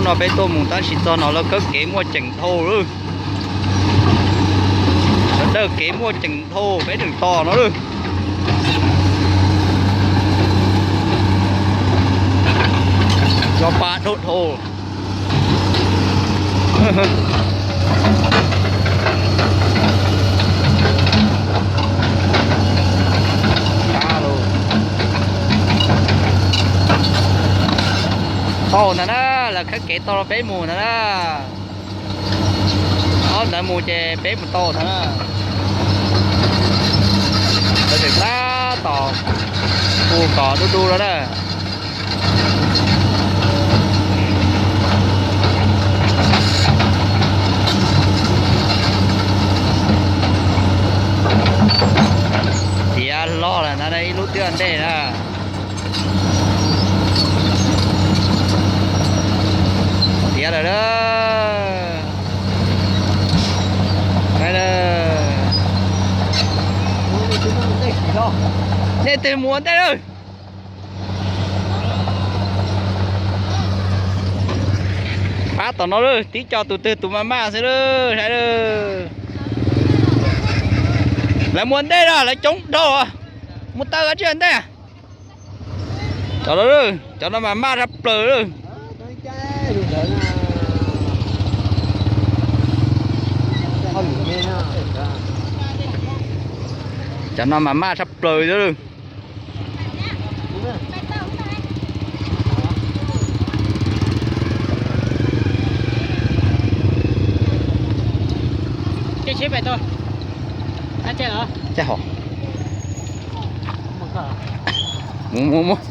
Peb tuaj mus tab sis txog no lawv khawb kev muaj ceem dhau lawm. Sawv daws kev muaj ceem dhau peb tseem tos no lawm. Cov pa dhau dhau. Tau ntag na, lawv khawb kev tau rau peb mus ntag na. Ob ntawd mus ces peb mus tau ntag na. Lawv tseem tab tom hu kom du du rau na. Tiav loj lawm ntag na, ib lub twb ua ntej na. Tiav lawm na. Nej twg mus ua ntej lawm? Pab tom no lawm, tib co tus twg tus maj maj xwb lawm, saib lawm. Lawv mus ua ntej lawm, lawv coob dhau. Mus taw dab tsi ua ntej? Cov no, cov no mas maj tshaj plaws lawm. Cov no mas maj tshaj plaws lawm. Mus, mus, mus.